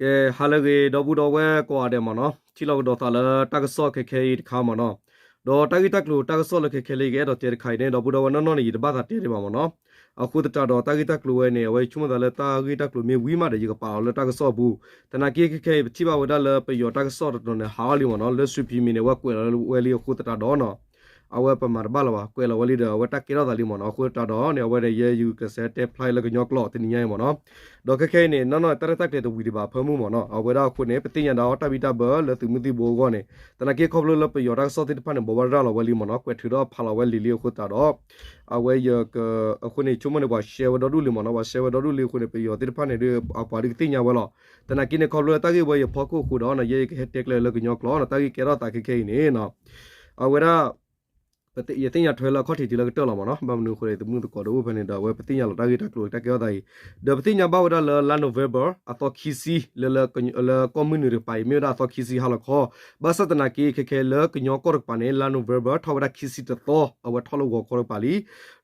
ကဲ ဟါလၢအဂ့ၤ ဒီပုၢ်ဒီဝဲၢ်ကိးဂၤဒဲးမ့ၢ်နီၤ, ထံၣ်လိာ်ကဒီးသးလၢတၢ်ကစီၣ်ခဲခဲအံၤတခါမ့ၢ်နီၤ, ဒီးတၢ်ဂ့ၢ်တၢ်ကျိၤတၢ်ကစီၣ်လၢခဲခဲလၢယကအဲၣ်ဒိးတဲတခါအံၤန့ၣ် ဒီပုၢ်ဒီဝဲၢ်နီၢ်နီၢ်န့ၣ် ယတဘၣ်သးတဲဒံးဘၣ်မ့ၢ်နီၤ, အဃိသတးဒီးတၢ်ဂ့ၢ်တၢ်ကျိၤဝဲန့ၣ် အဝဲဆိကမိၣ်သးလၢတၢ်ဂ့ၢ်တၢ်ကျိၤမ့ၢ်ဝံၤမးဒီး ယကပာ်အီၤလၢတၢ်ကစီၣ်အပူၤ, သနာ်က့ခဲခဲအံၤ ပထံၣ်ဘၣ်ဝဲဒၣ်လၢပယီၤတၢ်ကစီၣ်တတီၤန့ၣ် ဟးထီၣ်လံမ့ၢ်နီၤ, လၢ ရွှေဖီမြေ န့ၣ် အဝဲကွဲးလီၤဝဲလံအဃိသတးဒီးနီၤ အဝဲပမၤတဘၣ်လၢၤဘၣ် ကွဲးလီၤဝဲလံဒီး အဝဲတၢ်ကဲထီၣ်သးလံမ့ၢ်နီၤ, အဃိသတးဒီးန့ၣ် အဝဲဒီးယဲယကစဲးတဲဖျါလၢကညီကျိာ်တနံၤညါအံၤမ့ၢ်နီၤ, ဒီးခဲခဲအံၤန့ၣ် နီၢ်နီၢ် တၢ်ရဲၣ်တၢ်ကျဲၤတဝံၤဒံးဘၣ်အဖၢမုၢ်မ့ၢ်နီၤ, အဝဲဒၣ်အဃိန့ၣ် ပသ့ၣ်ညါဒၣ်တၢ်ဘံၣ်တၢ်ဘၢလၢသုးမုၢ်သံၣ်ဘိအဂီၢ်န့ၣ် သနာ်က့ခီဖျိလၢပယီၤတၢ်ကစီၣ်သ့ၣ်တဖၣ်န့ၣ် ဘိးဘၣ်ရၤလီၤဝဲလံမ့ၢ်နီၤ, ကွဲးထုးထီၣ်ဖးလီၤဝဲလံလံအဃိသတးဒီး အဝဲယက အဃိန့ၣ် ဆိကမိၣ်န့ၣ် ပှၤရှဲဝဲဒီဒူၣ်လံမ့ၢ်နီၤ, ပှၤရှဲဝဲဒီဒူၣ်လံအဃိန့ၣ် ပယီၤသ့ၣ်တဖၣ်န့ၣ်ဒီး အပှၤဒုးကသ့ၣ်ညါဝဲလီၤ, သနာ်က့န့ၣ် ခီဖျိလၢတၢ်ဂ့ၢ်ဝဲအံၤအဖီခိၣ်အဃိဒီးနီၤ ယဲယကဟဲတဲကျဲလၢကညီကျိာ်နီၤ, တၢ်ဂ့ၢ်ကဲထီၣ်သးခဲခဲအံၤန့ၣ် အဝဲဒၣ် ယသ့ၣ်ညါထွဲလၢအခီၣ်ထံးတုၤလၢကတၢၢ်လီၤမ့ၢ်နီၤ, ဘၣ်မနုၤအဃိန့ၣ် သုးမုၢ်သကိးတအိၣ်ဖဲန့ၣ်ဒီး အဝဲပသ့ၣ်ညါလီၤတၢ်ဂ့ၢ်တၢ်ကျိၤတၢ်ကဲထီၣ်သးအံၤ, ဒီးပသ့ၣ်ညါဘၣ်ဝဲဒၣ်လၢ လါ November အသီခံဆံ လၢ လၢကီၢ်မုၢ်နုာ်တကပၤအံၤ မ့ၢ်ဝဲဒၣ်အသီခံဆံဟါလီၤခီ, ဘၣ်ဆၣ်သနာ်က့ခဲခဲလၢကညီကီၢ်တကပၤန့ၣ် လါ November ထီၣ်ဝဲဒၣ်ခံဆံတသီ အဝဲထီၣ်လၢဂီၤခီတကပၤလံ,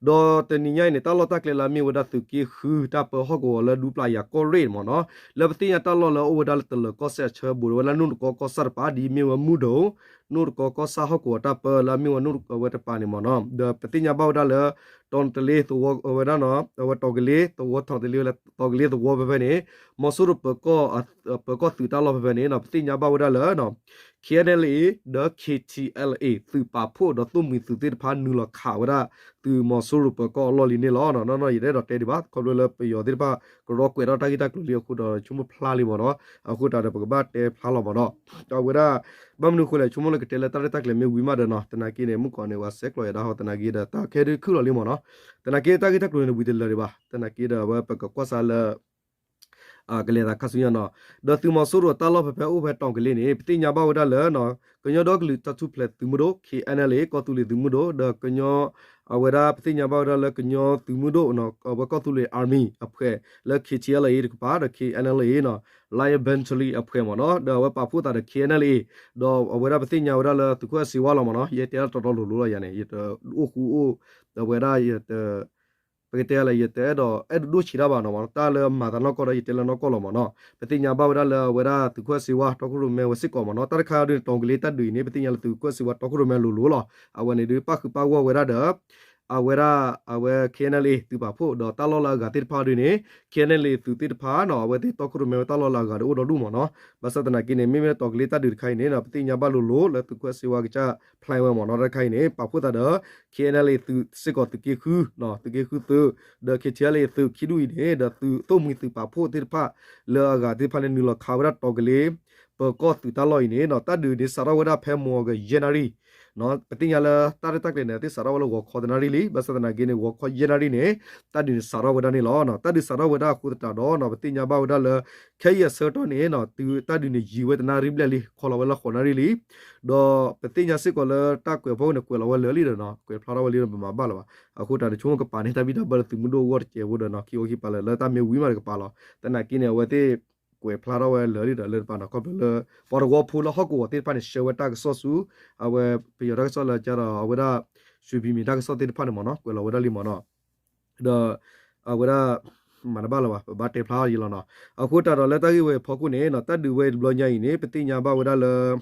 ဒီးတနံၤညါအံၤန့ၣ် တၢ်လီၢ်တၢ်ကျဲလၢအမ့ၢ်ဝဲဒၣ်သုးက့ဃုတၢ်ပၢဟီၣ်ကဝီၤလၢဒူပျၢ်ယၤကီၢ်ရ့ၣ်မ့ၢ်နီၤ, လၢပသ့ၣ်ညါတၢ်လီၢ်လၢအအိၣ်ဝဲဒၣ်လၢတလၢၤကီၢ်စဲၣ်အဆၢဘူးဒီးဝဲလၢနိၣ်တကီကီၢ်ဆၣ်တကပၤ ဒ်အမ့ၢ်ဝဲမုၢ်ဒိၣ်, နိၣ်တကီကီၢ်ဆၣ်ဟီၣ်ကဝီၤတၢ်ပၢလၢအမ့ၢ်ဝဲနိၣ်ဝဲတကပၤန့ၣ်မ့ၢ်နီၤ, ဒီးပသ့ၣ်ညါဘၣ်ဝဲဒၣ်လၢ တီၤတလ့သဝီဝဲဒၣ်နီၤ, အဝဲတီၤကလ့သဝီ တီၤတလ့ဝဲလၢတီၤကလ့သဝီဖဲဖဲန့ၣ် မီၤစိရိၤပၢၤကီၢ် ပၢၤကီၢ်သုးတၢ်လီၢ်ဖဲဖဲန့ၣ်နီၤ ပသ့ၣ်ညါဘၣ်ဝဲဒၣ်လၢ KNLA ဒီး KTLA သုးပာ်ဖှိၣ်ဒီးသိၣ်မှံၤသုးသ့ၣ်တဖၣ် နုာ်လီၤခးဝဲဒၣ်သုးမီၤစိရိၤပၢၤကီၢ်အလီၢ်လံန့ၣ်လီၤ. နီၢ်နီၢ် ယတအဲၣ်ဒိးတဲဒံးဘၣ် ခီဖျိလၢပယီၤသ့ၣ်တဖၣ် ကရီကွဲးထီၣ်တၢ်ဂ့ၢ်တၢ်ကျိၤလံအဃိဒီး ဆိကမိၣ်ဖျါလံမ့ၢ်နီၤ, အဃိတးဒီးပကဘၣ်တဲဖျါလီၤမ့ၢ်နီၤ, အဝဲဒၣ် ဘၣ်မနုၤအဃိလဲၣ် ဆိကမိၣ်လၢကတဲလၢ တၢ်ရဲၣ်တၢ်ကျဲၤမ့ၢ်ဝံၤမးဒီးနီၤ သနာ်က့န့ၣ် မုၣ်ကီၤန့ၣ် ပှၤဆဲးကျိးယၤဒၣ်ဟီ သနာ်က့ဒီး တၢ်ခဲဒုးခုၣ်လီၤလံမ့ၢ်နီၤ, သနာ်က့တၢ်ဂ့ၢ်တၢ်ကျိၤန့ၣ် ဝံၤတလၢာ်ဒံးဘၣ် သနာ်က့ဒီး အဝဲပကကွၢ်စးလၢ ကလဲၤသးခါဆူညါနီၤ, ဒီးသုးမီၤစိရိၤတၢ်လီၢ်ဖဲဖဲအိၣ်ဖဲတီၤကလ့န့ၣ် ပသ့ၣ်ညါဘၣ်ဝဲဒၣ်လၢ ကညီဒီကလုာ်တၢ်ထူၣ်ဖျဲးသုးမုၢ်ဒိၣ် KNLA ကီၢ်သူလ့ၤသုးမုၢ်ဒိၣ် ဒီးကညီ အဝဲဒၣ်ပသ့ၣ်ညါဘၣ်ဝဲဒၣ်လၢကညီသုးမုၢ်ဒိၣ် အဝဲကီၢ်သူလ့ၤ Army အဖှဲး လၢ KTLA တကပၤ ဒီး KNLA နီၤ Lion Battalion အဖှဲးမ့ၢ်နီၤ, ဒီးအဝဲပာ်ဖှိၣ်သးဒီး KNLA ဒီးအဝဲဒၣ်ပသ့ၣ်ညါဝဲဒၣ်လၢ သုးခိၣ်အဲၣ်စ့ဝါလီၤမ့ၢ်နီၤ, ယတဲလၢတီတီလိၤလိၤလီၤယၤန့ၣ် ယတအိၣ်ဃူအိၣ် အဝဲဒၣ်ယတ ပကတဲလၢ ယတအဲၣ်ဒိးအဲၣ်ဒိးဒိၣ်ဆံးတၢ်ဘၣ်နီၤ, တၢ်လၢမၤသးနီၢ်ကီၢ်ဒီး ယတဲလၢနီၢ်ကီၢ်လီၤမ့ၢ်နီၤ, ပသ့ၣ်ညါဘၣ်ဝဲဒၣ်လၢအဝဲဒၣ်သုးခိၣ်အဲၣ်စ့ဝါ တီခိၣ်ရိၣ်မဲဝဲစ့ၢ်ကီးမ့ၢ်နီၤ, တၢ်တခါဒုးန့ၣ် တီၤကလ့တၢ်ဒုးအံၤန့ၣ် ပသ့ၣ်ညါလၢသုးခိၣ်အဲၣ်စ့ဝါ တီခိၣ်ရိၣ်မဲလိၤလိၤလီၤ, အဝဲန့ၣ်ဒုးပၣ်ဃုာ်ပၣ်ဂီၢ်ဝဲဒၣ်ဒီး အဝဲဒၣ် အဝဲ KNLA သုးပာ်ဖှိၣ် ဒီးတၢ်လီၢ်လၢအဂၤသ့ၣ်တဖၣ်ဒုးန့ၣ် KNLA သုးသ့ၣ်တဖၣ်နီၤ အဝဲသ့ၣ်တီခိၣ်ရိၣ်မဲဝဲတၢ်လီၢ်လၢအဂၤဒီးအိၣ်ဒီဒူၣ်မ့ၢ်နီၤ, ဘၣ်ဆၣ်သနာ်က့န့ၣ် မ့မ့ၢ်လၢတီၤကလ့တၢ်ဒုးတခါအံၤန့ၣ် ပသ့ၣ်ညါဘၣ်လိၤလိၤလၢသုးခိၣ်အဲၣ်စ့ဝါကစၢ် plan ဝဲမ့ၢ်နီၤ, တၢ်တခါအံၤန့ၣ် ပာ်ဖှိၣ်သးဒီး KNLA သုးစ့ၢ်ကီးသုးက့ဃု သုးက့ဃုသုး ဒီး KTLA သုးခံဒူၣ်အံၤန့ၣ် ဒီးသုးသိၣ်မှံၤသုးပာ်ဖှိၣ်သ့ၣ်တဖၣ် လၢအဂၤသ့ၣ်တဖၣ်န့ၣ် နုာ်လီၤခးဝဲဒၣ်တီၤကလ့ ပၢၤကီၢ်သုးတၢ်လီၢ်အံၤန့ၣ်နီၤ, တၢ်ဒုးန့ၣ်စးထီၣ်ဝဲဒၣ်ဖဲမွၤကယဲၢ်နၣ်ရံၣ် ပသ့ၣ်ညါလၢတၢ်ရဲၣ်တၢ်ကျဲၤန့ၣ် သ့ၣ်စးထီၣ်ဝဲလၢဂီၤခီတနၣ်ရံၣ်လံ, ဘၣ်ဆၣ်သနာ်က့န့ၣ် ဂီၤခီယဲၢ်နၣ်ရံၣ်န့ၣ် တၢ်ဒုးန့ၣ်စးထီၣ်ဝဲဒၣ်န့ၣ်လီၤ. တၢ်ဒုးစးထီၣ်ဝဲဒၣ်အဃိသတးဒီးနီၤ ပသ့ၣ်ညါဘၣ်ဝဲဒၣ်လၢ ခဲအံၤအဆၢကတီၢ်န့ၣ်နီၤ တၢ်ဒုးန့ၣ်ယံာ်ဝဲတနၣ်ရံၣ်ဘျဲၣ်လံ ခီလီၤဝဲလၢဃိးနၣ်ရံၣ်လံ, ဒီးပသ့ၣ်ညါစ့ၢ်ကီးလၢတၢ်ကွဲးဖီခိၣ်န့ၣ် ကွဲးလီၤဝဲလၢာ်လံဒီးနီၤ ကွဲးဖျါထီၣ်ဝဲလံဒီး ပမၤဘၣ်လၢၤဘၣ်, အဃိတၢ်န့ၣ် ဆိကမိၣ်ကပာ်န့ၢ်တၢ်ဘံၣ်တၢ်ဘၢလၢသုးမုၢ်ဒိၣ်အဂီၢ်တစဲးဖိဒီးနီၤ ခံအီခံပာ်လၢာ် လၢတၢ်မ့ၢ်ဝံၤမးဒီးကပာ်လီၤ, သနာ်က့န့ၣ် အဝဲသ့ၣ်ကွဲးဖျါထီၣ်ဝဲလၢာ်လံဒီးလၢတပၤနီၤ ခီဖျိလၢ ပှၤသဝီဖိလၢဟီၣ်ကဝီၤသ့ၣ်တဖၣ်န့ၣ် ဆှၢဝဲတၢ်ကစီၣ်ဆူ အဝဲပယီၤတၢ်ကစီၣ်လၢကဒီးအဝဲဒၣ် ရွှေဖီမြေ တၢ်ကစီၣ်သ့ၣ်တဖၣ်န့ၣ်မ့ၢ်နီၤ ကွဲးလီၤဝဲဒၣ်လံမ့ၢ်နီၤ, ဒီး အဝဲဒၣ် မၤတဘၣ်လၢၤဘၣ် ပဘၣ်တဲဖျါအီၤယံာ်လီၤနီၤ, အဃိတၢ်ဒီးလၢတၢ်ဂ့ၢ်ဝဲအဖီခိၣ်န့ၣ်နီၤ တၢ်ဒုးဝဲတဘျီညါအံၤန့ၣ် ပသ့ၣ်ညါဘၣ်ဝဲဒၣ်လၢ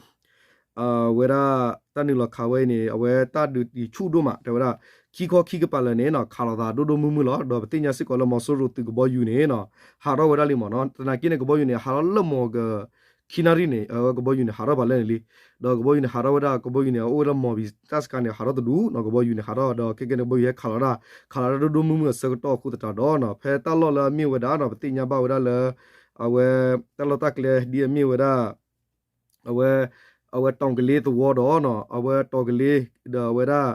အဝဲဒၣ် တၢ်နုာ်လီၤခးဝဲအံၤန့ၣ် အဝဲတၢ်ဒုးယံာ်ဆူၣ်ဒိၣ်မး တဲဝဲဒၣ် ခံခီခံကပၤလၢာ်န့ၣ်နီၤ ခးလိာ်သးဒိၣ်ဒိၣ်မုၢ်မုၢ်လီၤ. ဒီးပသ့ၣ်ညါစ့ၢ်ကီးလၢမီၤစိရိၤသုးကဘီယူၤန့ၣ်နီၤ ဟးထီၣ်ဝဲဒၣ်လံမ့ၢ်နီၤ, သနာ်က့န့ၣ် ကဘီယူၤန့ၣ် ဟးထီၣ်လၢမီၤက ခံနၣ်ရံၣ်န့ၣ် အဝဲကဘီယူၤန့ၣ် ဟးထီၣ်ပှၤလၢန့ၣ်လံ, ဒီးကဘီယူၤန့ၣ် ဟးထီၣ်ဝဲဒၣ် ကဘီယူၤန့ၣ် အအိၣ်ဝဲလၢမီၤဘံၤတၢ်စခါန့ၣ် ဟးထီၣ်တဒူၣ်နီၤ, ကဘီယူၤန့ၣ် ဟးထီၣ်ဒီး ခဲကဲန့ၣ် ကဘီယူၤဟဲခးလီၤဒၣ် ခးလီၤဒၣ်ဒိၣ်ဒိၣ်မုၢ်မုၢ်အဆၢကတီၢ်အဃိသတးဒီးနီၤ ဖဲတၢ်လီၢ်လၢအမ့ၢ်ဝဲဒၣ်နီၤ ပသ့ၣ်ညါဘၣ်ဝဲဒၣ်လၢ အဝဲ တၢ်လီၢ်တၢ်ကျဲဒ်အမ့ၢ်ဝဲဒၣ် အဝဲ အဝဲတီၤကလ့သဝီဒီးနီၤ အဝဲတီၤကလ့ ဒီးအဝဲဒၣ်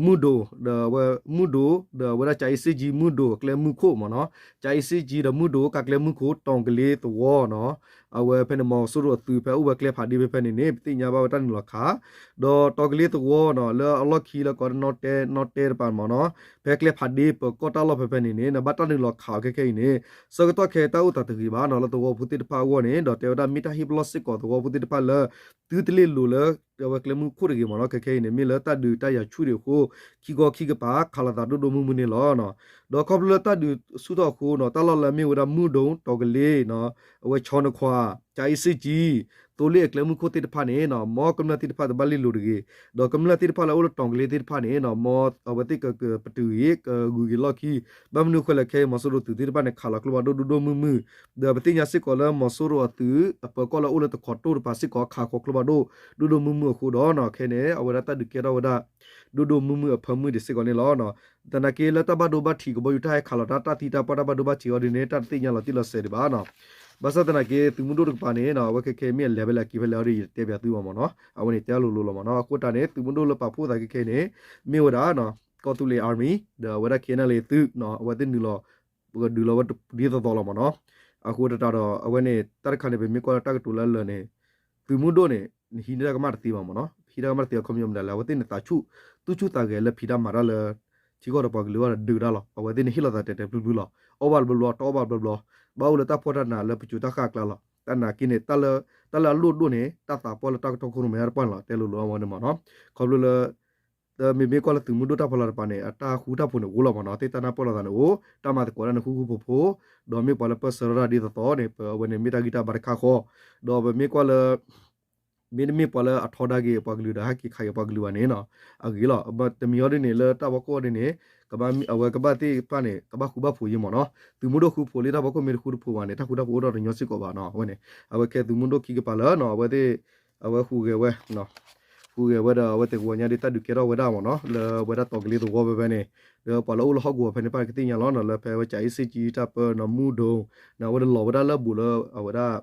မုၢ်ဒိၣ် ဒီးအဝဲမုၢ်ဒိၣ် ဒီးအဝဲဒၣ် ကၠၤအ့စ့ကၠံ မုၢ်ဒိၣ်အကျဲမုၢ်ခိၣ်မ့ၢ်နီၤ, ကၠၤအ့စ့ကၠံဒီးမုၢ်ဒိၣ် ကးကျဲမုၢ်ခိၣ် တီၤကလ့သဝီနီၤ, အဝဲဖဲန့ၣ် မီၤစိရိၤအသုးဖဲအိၣ်ဝဲကျဲဖးဒ့ဖဲဖဲန့ၣ်န့ၣ် ပသ့ၣ်ညါဘၣ်ဝဲတၢ်နုာ်လီၤခး ဒီးတီၤကလ့သဝီနီၤ လၢအလီၢ်ခံလၢကိးနီၣ်တဲ နီၣ်တဲတပၤမ့ၢ်နီၤ, ဖဲကျဲဖးဒ့ပၢၤကီၢ်တၢ်လီၢ်ဖဲဖဲန့ၣ်န့ၣ် နဘၣ်တၢ်နုာ်လီၤခးအီၤခဲခဲအံၤန့ၣ် ဆၢကတီၢ်ခဲအံၤတၢ်အိၣ်သးတဂ့ၤဘၣ်နီၤ လၢသဝီဖိသ့ၣ်တဖၣ်အဂီၢ်န့ၣ် ဒီးတဲဝဲဒၣ်မ့ၢ်တၢ်ဟ့ၣ်ပလီၢ်စ့ၢ်ကီးသဝီဖိသ့ၣ်တဖၣ်လၢ သုတလ့ၣ်လိၤလၢ အဝဲကျဲမုၢ်ခိၣ်တဂ့ၤမ့ၢ်နီၤ, ခဲခဲအံၤန့ၣ် မ့ၢ်လၢတၢ်ဒုးတၢ်ယၤဆူၣ်ဒံးအဃိ ခံခီခံကပၤ ခးလိာ်သးဒိၣ်ဒိၣ်မုၢ်မုၢ်န့ၣ်လီၤ. ဒီးခီဖျိလၢတၢ်ဒုးဆူၣ်ထီၣ်အဃိနီၤ တၢ်လီၢ်လၢအမ့ၢ်ဝဲဒၣ်မုၢ်ဒိၣ် တီၤကလ့နီၤ အဝဲဆီနခွါ ကၠၤအ့စ့ၣ်ကၠံ သိလ့ၣ်အကျဲမုၢ်ခိၣ်သ့ၣ်တဖၣ်န့ၣ်နီၤ မ်ကမျၢၢ်သ့ၣ်တဖၣ်တဘၣ်လ့ၣ်လိၤတဂ့ၤ, ဒီးကမျၢၢ်သ့ၣ်တဖၣ်လၢအအိၣ်လၢတီၤကလ့သ့ၣ်တဖၣ်န့ၣ်နီၤ မ်အဝဲသ့ၣ်ကပတုာ်ဂ့ၤ ကဂုၤက့ၤလီၢ်ခံ, ဘၣ်မနုၤအဃိလဲၣ်ခဲအံၤ မီၤစိရိၤသုးသ့ၣ်တဖၣ်န့ၣ် ခးလီၤကျိဖးဒိၣ်ဒိၣ်ဒိၣ်မုၢ်မုၢ်, ဒီးပသ့ၣ်ညါစ့ၢ်ကီးလၢမီၤစိရိၤအသုး အပၢၤကီၢ်လၢအအိၣ်လၢတခိးတိၢ်တပၤစ့ၢ်ကီး ခးခိးကျိဖးဒိၣ်ဒိၣ်ဒိၣ်မုၢ်မုၢ်အဃိဒီးနီၤ ခဲအံၤန့ၣ် အဝဲဒၣ်တၢ်ဒုးကဲထီၣ်ဝဲဒၣ် ဒိၣ်ဒိၣ်မုၢ်မုၢ်အဖၢမုၢ်ဒံးစ့ၢ်ကီးန့ၣ်လီၤ. သနာ်က့လၢတၢ်ဘၣ်ဒိဘၣ်ထံးကဘီယူၤတၢ်ဟဲခးလီၤတၢ် တၢ်သံတၢ်ပှၢ်တၢ်ဘၣ်ဒိဘၣ်ထံးအီၤဒ်န့ၣ် တၢ်တသ့ၣ်ညါလီၤတံၢ်လီၤဆဲးဒံးဘၣ်နီၤ. ဘၣ်ဆၣ်သနာ်က့ သုးမုၢ်ဒိၣ်တကပၤန့ၣ်နီၤ အဝဲခဲခဲအံၤမ့ၢ်အလဲၤဖဲလဲၣ်အက့ၤဖဲလဲၣ်အီၤဒီး ယတတဲပၠးသုဘၣ်မ့ၢ်နီၤ အဝဲန့ၣ်တဲအလိၤလိၤလီၤမ့ၢ်နီၤ. အဃိတၢ်န့ၣ် သုးမုၢ်ဒိၣ်လၢပာ်ဖှိၣ်သးခဲခဲအံၤန့ၣ် မ့ၢ်ဝဲဒၣ် ကီၢ်သူလ့ၤ Army ဒီးအဝဲဒၣ် K N L A သုးနီၤ အဝဲသ့ၣ်နုာ်လီၤ ပကဒုးလီၤဝဲဒ်သိးသိးလီၤမ့ၢ်နီၤ. အဃိတၢ်ဒီး အဝဲန့ၣ် တၢ်တခါန့ၣ် ပမ့ၢ်ကွၢ်လၢတၢ်ကတိၤလၢအလၢာ်န့ၣ် သုးမုၢ်ဒိၣ်န့ၣ် နဟံးန့ၢ်တၢ်ကမၣ်တသ့ဘၣ်မ့ၢ်နီၤ. ဟံးတၢ်ကမၣ်တသ့အခီပညီမနုၤလဲၣ် အဝဲသ့ၣ်န့ၣ်သးဆူၣ် သူၣ်ဆူၣ်သးဂဲၤလၢဖံးတၢ်မၤတၢ်လၢ ထံကီၢ်ဒီးပှၤကလုာ်အဂီၢ်ဒီးဒုးတၢ်လီၤ. အဝဲသ့ၣ်န့ၣ်ဟ့ၣ်လီၤသးတဲာ်တဲာ်ဖျုးဖျုးလီၤ. အီၣ်ဘၣ်တဘျီဘျီ တအီၣ်ဘၣ်တဘျီဘျီ, ဘၣ်အိၣ်လၢတၢ်ဖှီၣ်တၢ်နးလၢပစိၤတၢ်ဃၣ်အကျါလီၤ. တၢ်နာ်က့န့ၣ် တၢ်လၢအလိၣ်ဒိၣ်န့ၣ် တၢ်သးပှၢ်လၢတၢ်ကတီၢ်ခိၣ်ရိၣ်မဲတၢ်တပှၢ်န့ၣ်လီၤ တဲလိၤလိၤအဝဲန့ၣ်မ့ၢ်နီၤ. ခီဖျိလၢ မ့မ့ၢ်ကွၢ်လၢသုးမုၢ်ဒိၣ်တၢ်ဖီလာ်တပၤန့ၣ် အတၢ်ဃူတၢ်ဖိးန့ၣ်အိၣ်လီၤမ့ၢ်နီၤ. သ့ၣ်တၢ်နၢ်ပၢၢ်လိာ်သးန့ၣ်အိၣ် တၢ်မၤသကိးတၢ်န့ၣ်ဃူဃူဖိးဖိး, ဒီးမ့ၢ်ပှၤလၢပၢၢ်ဆၢထီၣ်တၢ်ဒ်သိးသိးန့ၣ် ပအဝဲန့ၣ်မ့ၢ်တၢ်ဂံၢ်တၢ်ဘါတခါဃီ, ဒီးပမ့ၢ်ကွၢ်လၢ မ့တမ့ၢ်ပှၤလၢအထီဒါက့ၤပှၤကလုာ်ဒီးဟဲက့ၤခးက့ၤပှၤကလုာ်ဘၣ်န့ၣ်နီၤ အဂ့ၤလီၤ. တမံၤအီၤဒ်န့ၣ် လၢတၢ်ဖီခိၣ်အီၤဒ်န့ၣ် အဝဲကဘၣ်သ့ၣ်တဖၣ်န့ၣ် ကဘၣ်ဃူဘၣ်ဖိးယံၤမ့ၢ်နီၤ. သုးမုၢ်ဒိၣ်ဃူဖိးလံ တၢ်ဖီခိၣ်မ့ၢ်တဃူတဖိးဘၣ်န့ၣ် တၢ်ဃူတၢ်ဖိးအိၣ်ထီၣ်တညီစ့ၢ်ကီးဘၣ်နီၤ. အဝဲန့ၣ် အဝဲခဲသုးမုၢ်ဒိၣ်ခံကပၤလၢနီၤ အဝဲသ့ၣ် အဝဲဟူးဂဲၤဝဲ ဟူးဂဲၤဝဲဒီး အဝဲသ့ၣ်ကဝီၤညါဒ်တၢ်ဒုးကဲထီၣ်ဝဲဒၣ်မ့ၢ်နီၤ လၢဝဲဒၣ်တီၤကလ့သဝီဖဲဖဲန့ၣ် ဒီးပှၤလၢအအိၣ်လၢဟီၣ်ကဝီၤဖဲန့ၣ်တဖၣ်န့ၣ် ကသ့ၣ်ညါလီၤနီၤ လၢဖဲဝဲကၠၤအ့စ့ၣ်ကၠံတၢ်ပၢနီၤ မူဒိၣ် န့ၣ် အဝဲဒၣ်လီၤဝဲဒၣ်လၢဘူးလၢအဝဲဒၣ်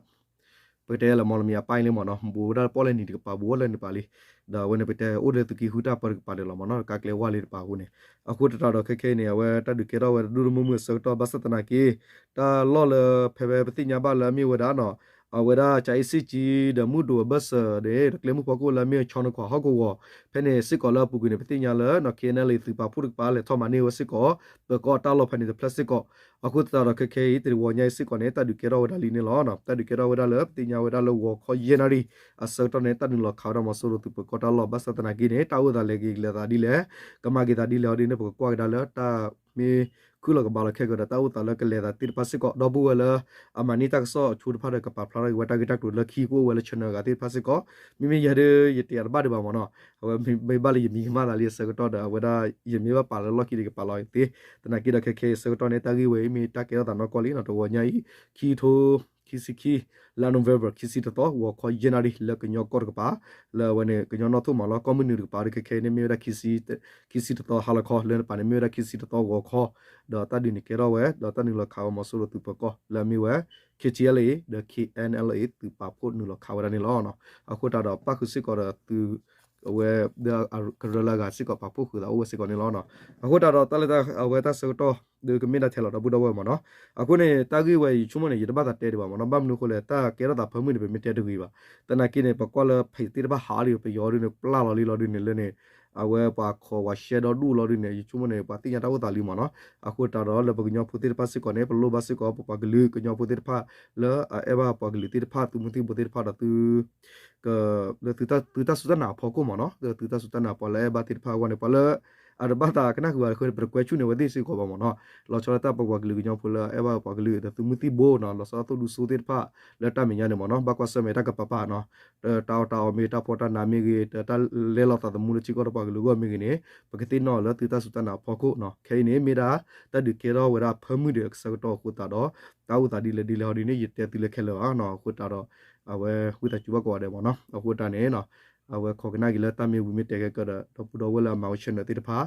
ပကတဲလၢမီၢ်လမံၤအပၢ်လံမ့ၢ်နီၤ ဘူးဝဲဒၣ်ပီၣ်လဲၣ်နံၤတကပၤ ဘူးဝဲလၢန့ၣ်တကပၤလံ ဒီးအဝဲန့ၣ်ပတဲအိၣ်လၢသုးက့ဃုတၢ်ပၢတကပၤန့ၣ်လီၤမ့ၢ်နီၤ ကါကျဲဝါလံတကပၤအဃိန့ၣ် အဃိတၢ်ဒီးခဲခဲအံၤန့ၣ် အဝဲတၢ်ဒုးကဲထီၣ်ဝဲဒိၣ်ဒိၣ်မုၢ်မုၢ်အဆၢကတီၢ် ဘၣ်ဆၣ်သနာ်က့ တၢ်လီၢ်လၢဖဲဖဲပသ့ၣ်ညါဘၣ်လၢအမ့ၢ်ဝဲဒၣ်နီၤ အဝဲဒၣ်ကၠၤအ့စ့ၣ်ကၠံ ဒီးမူဒိၣ်အဘၢၣ်စၢၤန့ၣ် ဒီးကျဲမုၢ်ဖီခိၣ်လၢအမ့ၢ်ဆီနခွါဟီၣ်ကဝီၤ ဖဲန့ၣ်စ့ၢ်ကီးလၢအပူၤကွံာ်န့ၣ် ပသ့ၣ်ညါလၢနီၤ K N L A သုးပာ်ဖှိၣ်တကပၤ လဲၤထီၣ်မၤန့ၢ်ဝဲစ့ၢ်ကီး ပၢၤကီၢ်တၢ်လီၢ်ဖဲန့ၣ်တဖျၢၣ်စ့ၢ်ကီး အဃိသတးဒီးခဲခဲအံၤ တဝီညါအံၤစ့ၢ်ကီးန့ၣ် တၢ်ဒုးကဲထီၣ်ဝဲဒၣ်လံန့ၣ်လီၤ. တၢ်ဒုးကဲထီၣ်ဝဲဒၣ်လၢ ပသ့ၣ်ညါဝဲဒၣ်လၢဂီၤခီယဲၢ်နၣ်ရံၣ် အဆၢကတီၢ်န့ၣ် တၢ်နုာ်လီၤခးဝဲဒၣ်မီၤစိရိၤသုးပၢၤကီၢ်တၢ်လီၢ် ဘၣ်ဆၣ်သနာ်က့န့ၣ် တၢ်အိၣ်သးလဲၤက့ၤလဲၤသးဒ်လဲၣ် ကမၤက့ၤသးဒ်လဲၣ်အီၤဒ်န့ၣ် ပကကွၢ်ကဒါလၢတၢ်မ့ၢ်ခုၣ်လီၤကဘၣ်လီၤခဲကဒီး တၢ်အိၣ်သးလၢကလဲၤသးသ့ၣ်တဖၣ်စ့ၢ်ကီး ဒီပုၢ်ဝဲၢ်လၢ အမၤန့ၢ်တၢ်ကစီၣ်အဆိတဖၣ်ဒီး ကပာ်ဖျါထီၣ်က့ၤဝဲတၢ်ဂ့ၢ်တၢ်ကျိၤလၢခံကအိၣ်ဝဲလၢ channel ဂၤသ့ၣ်တဖၣ်စ့ၢ်ကီး မ့မ့ၢ်ယဲဒၣ် ယတဲအတဘၣ်ဒံးဘၣ်မ့ၢ်နီၤ အဝဲမ့ၢ်ဘၣ်လၢယမံၤကမၣ်သးလံအဆၢကတီၢ်ဒီး အဝဲဒၣ် ယမ့ၢ်ဘၣ်ပာ်လၢလီၢ်ခံဒီးကပာ်လီၤသ့ သနာ်က့ဒီးခဲခဲအံၤအဆၢကတီၢ်န့ၣ် တၢ်ဂ့ၢ်ဝဲအံၤမ့ၢ်တၢ်ကဲထီၣ်သးနီၢ်ကီၢ်လံနီၤ တဝီညါအံၤ ခံထိ ခံဆံခံ လါ November ခံဆံတသီ ဂီၤခီယဲၢ်နၣ်ရံၣ် လၢကညီကီၢ်တကပၤ လၢအဝဲန့ၣ် ကညီနီၢ်ထိၣ်မးလီၤ ကီၢ်မုၢ်နုာ်တကပၤဒီးခဲခဲအံၤန့ၣ် မ့ၢ်ဝဲဒၣ် ခံဆံတသီဟါလီၤခီ လၢန့ၣ်တပၤန့ၣ် မ့ၢ်ဝဲဒၣ်ခံဆံတသီဂီၤခီ ဒီးတၢ်ဒုးန့ၣ်ကဲထီၣ်ဝဲ ဒီးတၢ်နုာ်လီၤခးဝဲမီၤစိရိၤသုးပၢၤကီၢ် လၢအမ့ၢ်ဝဲ K T L A ဒီး K N L A သုးပာ်ဖှိၣ်နုာ်လီၤခးဝဲဒၣ်န့ၣ်လီၤ. အဃိတၢ်ဒီးပၣ်ဃုာ်စ့ၢ်ကီးဒီးသုး အဝဲ ကရၢလၢအဂၤစ့ၢ်ကီးပာ်ဖှိၣ်ဃုာ်သးအိၣ်ဝဲစ့ၢ်ကီးန့ၣ်လီၤ. အဃိတၢ်ဒီးတၢ်လၢအဝဲတၢ်ဆၢကတီၢ် ဒီးကမ့ၢ်ဒၣ်ထဲလီၤဒီပုၢ်ဒီဝဲၢ်မ့ၢ်နီၤ အဃိန့ၣ် တၢ်ဂ့ၢ်ဝဲအံၤ ယဆိကမိၣ်န့ၣ် ယတဘၣ်သးတဲဒံးဘၣ်မ့ၢ်နီၤ ဘၣ်မနုၤအဃိလဲၣ် တၢ်ကဲထီၣ်သးဖၢမုၢ်န့ၣ် ပမ့ၢ်တဲတဂ့ၤဘၣ် သနာ်က့န့ၣ် ပကွၢ်လၢ page သ့ၣ်တဖၣ်ဟးလံ ပယီၤဒုန့ၣ် ပျၢ်လီၤလံလီၤဒုန့ၣ်လၢန့ၣ် အဝဲပှၤခိးဝဲ share ဒီဒူၣ်လီၤဒုန့ၣ် ယဆိကမိၣ်န့ၣ် ပှၤသ့ၣ်ညါတၢ်အိၣ်သးလံမ့ၢ်နီၤ အဃိတၢ်ဒီးလၢပကညီဖိသ့ၣ်တဖၣ်စ့ၢ်ကီးန့ၣ် ပလိၣ်ဘၣ်စ့ၢ်ကီး ပပှၤကလုာ်ကညီဖိသ့ၣ်တဖၣ်လၢအအဲၣ်ဘၣ်ပှၤကလုာ်သ့ၣ်တဖၣ် သုးမုၢ်သံၣ်ဘိသ့ၣ်တဖၣ်ဒီးသု လၢသုတၢ်စူၢ်တၢ်နာ်အဖီခိၣ်မ့ၢ်နီၤ သုတၢ်စူၢ်တၢ်နာ်ပှၤလၢအဲၣ်ဘၣ်သ့ၣ်တဖၣ်အဂီၢ်န့ၣ် ပှၤလၢ အတဘၣ်သးကနၣ်ဃုာ်ဘၣ်အဃိန့ၣ် ပတကွဲဆူၣ်န့ၢ်အဝဲသ့ၣ်စ့ၢ်ကီးဘၣ်မ့ၢ်နီၤ လီၤဆီဒၣ်တၢ်ပပှၤကလုာ်ကညီဖိလၢအအဲၣ်ဘၣ်ပှၤကလုာ်ဒီးသုးမုၢ်သံၣ်ဘိနီၤ လီၤဆီဒၣ်သိၣ်ဒူစိသ့ၣ်တဖၣ်လၢတၢ်မဲာ်ညါန့ၣ်မ့ၢ်နီၤ ဘၣ်ကွၢ်ဆၢၣ်မဲာ်တၢ်ကပၤပၤနီၤ တၢ်အီၣ်တၢ်အီမ့ၢ်ဂ့ၤ တၢ်ဖှီၣ်တၢ်နးမ့ၢ်ဂ့ၤ တၢ်လဲလီၤသးသမူလၢထံကီၢ်ဒီးပှၤကလုာ်အဂီၢ်မ့ၢ်ဂ့ၤန့ၣ် ပကသ့ၣ်နီၣ်လၢသုတၢ်စူၢ်တၢ်နာ်အဖီခိၣ်နီၤ ခဲအံၤန့ၣ် မ့ၢ်ဒၣ်တၢ်ဒုးကဲထီၣ်ဝဲဒၣ်ဖၢမုၢ်ဒံးအဆၢကတီၢ်အဃိသတးဒီး တၢ်အိၣ်သးဒ်လဲၣ်ဒ်လဲၣ်ဟီဒ်န့ၣ် ယတဲသုလၢခဲလၢာ်ဘၣ်နီၤ အဃိသတးဒီး အဝဲဝံသးစူၤဘၣ်ကိးဂၤဒဲးမ့ၢ်နီၤ အဃိတၢ်န့ၣ် အဝဲခိးကနၣ်က့ၤလၢတၢ်မ့ၢ်ဝံၤမ့ၢ်တဲာ်ကဲကဒီး ဒီပုၢ်ဒီဝဲၢ်လၢအမၤဝဲ channel သ့ၣ်တဖၣ်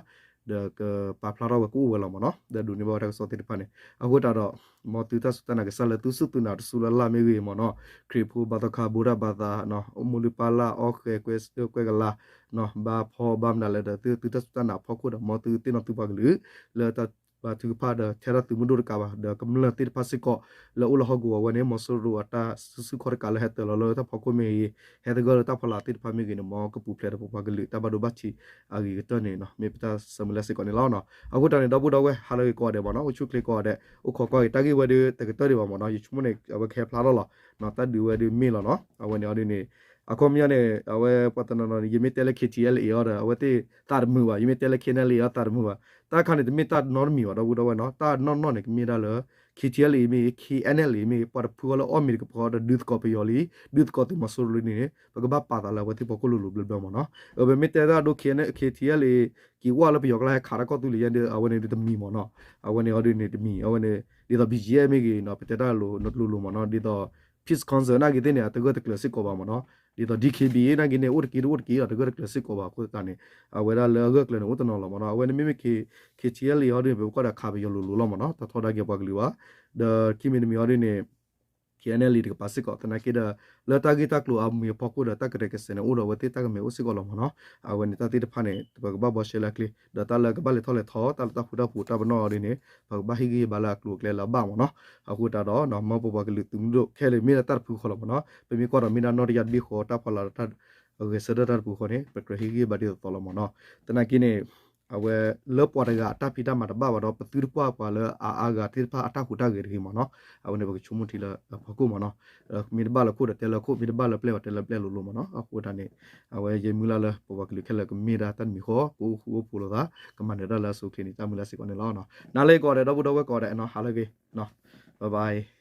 ဒီးကပာ်ဖျါထီၣ်ဝဲကအိၣ်ဝဲလီၤမ့ၢ်နီၤ ဒီးဒိးန့ၢ်ဘၣ်ဝဲတၢ်ကစီၣ်သ့ၣ်တဖၣ်န့ၣ် အဃိတၢ်ဒီး မ်သုတၢ်စူၢ်တၢ်နာ်ကစၢ်လၢသုစူၢ်သုနာ်တစူၢ်လၢ်လၢ်မ့ၢ်ဂ့ၤမ့ၢ်နီၤ ခရံာ်ဖိဘါသီခါ ဗုဒ္ဓဘာသာ အိၣ်မူလုၢ်ပၢ်လၢ် အီၣ်ဃဲၤ ကွဲကလါ ဘါဖီဘါမနုၤလဲၣ်ဒီး သုတၢ်စူၢ်တၢ်နာ်အဖီခိၣ်ဒီး မ်သုသ့ၣ်နီၣ်သုပှၤကလုာ် လၢတၢ်ဘါထုကဖၣ်ဒီး ထဲဒၣ်သုးမုၢ်ဒိၣ်တကးဘၣ် ဒီးကမျၢၢ်သ့ၣ်တဖၣ်စ့ၢ်ကီး လၢအိၣ်လၢဟီၣ်ကဝီၤဝဲန့ၣ် မီၤစိရိၤအတၢ်စုဆူၣ်ခီၣ်တကးလၢဟဲတၢၤလီၤလၢတၢ်ဖီခိၣ်မ့ၢ်ဂ့ၤ ဟဲသဂၢၢ်လၢတၢ်ဖီလာ်သ့ၣ်တဖၣ်မ့ၢ်ဂ့ၤန့ၣ် မ်ကပူၤဖျဲးဒီးပပှၤကလုာ်တၢ်ဘၣ်ဒိဘၣ်ထံးအဂ့ၤကတၢၢ်န့ၣ် မ့ၢ်ပတၢ်ဆၢမုၢ်လၢ်စ့ၢ်ကီးန့ၣ်လီၤ. အဃိတၢ်န့ၣ် ဒီပုၢ်ဒီဝဲၢ် ဟါလၢအဂ့ၤကိးဂၤဒဲးမ့ၢ်နီၤ အိၣ်ဆူၣ်ချ့ကိးဂၤဒဲး အိၣ်ခိးကွၢ်က့ၤတၢ်ဂ့ၢ်ဝဲဒၣ်တကတၢၢ်ဒံးဘၣ်မ့ၢ်နီၤ ယဆိကမိၣ်န့ၣ် အဝဲကဟဲဖျါထီၣ်လီၤ တၢ်ဒုးဝဲဒၣ်မ့ၢ်လီၤနီၤ အဝဲန့ၣ်အီၤဒ်န့ၣ် အခီပညီန့ၣ် အဝဲပှၤတနီၤနီၤန့ၣ် ယမ့ၢ်တဲလၢ K T L A အီၤဒီး အဝဲသ့ၣ်သးတမုာ်ဘၣ်, ယမ့ၢ်တဲလၢ K N L A အီၤသးတမုာ်ဘၣ်. တၢ်ခါန့ၣ် တမ့ၢ်တၢ်နီတမံၤဘၣ် ဒီပုၢ်ဒီဝဲၢ်နီၤ, တၢ်နီၢ်နီၢ်န့ၣ် ကမ့ၢ်ဒၣ်လၢ K T L A မ့ၢ်ဂ့ၤ K N L A မ့ၢ်ဂ့ၤ ပှၤတဖုဃီလၢအီၣ်မ့ၤတကပၤဒီး ဒုးသကိးပယီၤလံ, ဒုးသကိးသုးမီၤစိရိၤလံန့ၣ် ပကဘၣ်ပာ်သးလၢအဝဲသ့ၣ်ဖီခိၣ်လိၤလိၤဘျၢဘျၢမ့ၢ်နီၤ. အဝဲမ့ၢ်တဲတၢ်ဒိ K N K T L A က့ၤဝဲလၢပယီၤကျါဟဲခးတၢ်ကီၢ်သူလ့ၤယဲၢ်ဒီး အဝဲန့ၣ်ဒုးတမံၤမ့ၢ်နီၤ. အဝဲန့ၣ်အီၤဒုးန့ၣ်တမံၤ, အဝဲန့ၣ် ဒ်သိး B G F မ့ၢ်ဂ့ၤနီၤ ပတဲတၢ်လိၤလိၤမ့ၢ်နီၤ, ဒ်သိး Peace Council နာ်က့သ့ၣ်န့ၣ် အတဂၢၢ်တကျၢၤစ့ၢ်ကီးဘၣ်မ့ၢ်နီၤ. ဒ်သိး D K B A နာ်က့န့ၣ် အိၣ်တက့ၢ်တအိၣ်တက့ၢ်ဒီး တဂၢၢ်တကျၢၤစ့ၢ်ကီးဘၣ်အဃိသတးန့ၣ် အဝဲဒၣ်လၢအဂၢၢ်ကျၢၤန့ၣ် အိၣ်တနီၤလီၤမ့ၢ်နီၤ. အဝဲန့ၣ်မ့မ့ၢ် K T L A အီၤဒုးန့ၣ် ပကွၢ်ဒီးခးပယီၤလိၤလိၤလီၤမ့ၢ်နီၤ, တၢ်ထီဒါက့ၤပှၤကလုာ်ဘၣ်, ဒီးခံမံၤတမံၤအီၤဒုးန့ၣ် K N L A တကပၤစ့ၢ်ကီး သနာ်က့ဒီး လၢတၢ်ဂ့ၢ်တၢ်ကျိၤအမံၤအဖီခိၣ်ဒီး တၢ်ကတဲာ်ကစဲးန့ၣ် အိၣ်ဒီးအဝဲသ့ၣ်တၢ်ကမံၤအိၣ်စ့ၢ်ကီးလီၤမ့ၢ်နီၤ. အဝဲန့ၣ်တၢ်သ့ၣ်တဖၣ်န့ၣ် ပကဘၣ်ဘှီရှဲလၢအချ့, ဒီးတၢ်လၢကဘၣ်လဲၤထီၣ်လဲၤထီ တၢ်လၢတၢ်ဃူတၢ်ဖိးတၢ်ပနီၣ်အီၤဒ်န့ၣ် ပကဘၣ်ဟ့ၣ်ဂံၢ်ဟ့ၣ်ဘါလၢအကျိၤအကျဲလၢအဘၣ်မ့ၢ်နီၤ. အဃိသတးဒီး မ်ပပှၤကလုာ်သုးမုၢ်ဒိၣ်ခဲလၢာ်မ့ၢ်ဒၣ်တၢ်တဖုဃီလီၤမ့ၢ်နီၤ. ပမ့ၢ်ကွၢ်ဒီးမ့ၢ်ဒၣ်နီၣ်တယၢ်တဘ့ၣ်ဃီ တၢ်ဖီလာ်ဒီးတၢ်ဂဲၤဆၢထၢၣ်တၢ်တဖုဃီန့ၣ် ပကြၢးဟ့ၣ်ဂံၢ်ဟ့ၣ်ဘါဒ်သိးသိးလီၤမ့ၢ်နီၤ. သနာ်က့န့ၣ် အဝဲလၢပှၤတဂၤအတၢ်ဖံးတၢ်မၤတဘၣ်ဘၣ်ဒီး ပသုတကွၢ်ပှၤလၢအအါအဂၤသ့ၣ်တဖၣ်အတၢ်ဟူးတၢ်ဂဲၤတဂ့ၤမ့ၢ်နီၤ. အဝဲန့ၣ် ပကဆိကမိၣ်ထံလၢအဖီခိၣ်မ့ၢ်နီၤ. မ့ၢ်တဘၣ်လၢခိၣ်ဒီးတဲလၢခိၣ်, မ့ၢ်တဘၣ်လၢပျဲၢ်ဒီးတဲလၢပျဲၢ်လိၤလိၤမ့ၢ်နီၤ. အဃိသတးန့ၣ် အဝဲယမုၢ်လၢ်လၢ ပပှၤကလုာ်ခဲလၢာ်ကမ့ၢ်ဒၣ်တၢ်တမံၤဃီ ကအိၣ်ဃူအိၣ်ဖိးလိာ်သး ကမၤနၢၤတၢ်လၢအဆိအချ့န့ၣ် တၢ်မုၢ်လၢ်စ့ၢ်ကီးန့ၣ်လီၤ. နၤလၢကိးဂၤဒဲး ဒီပုၢ်ဒီဝဲၢ်ကိးဂၤဒဲးနီၤ ဟါလၢအဂ့ၤ, bye bye.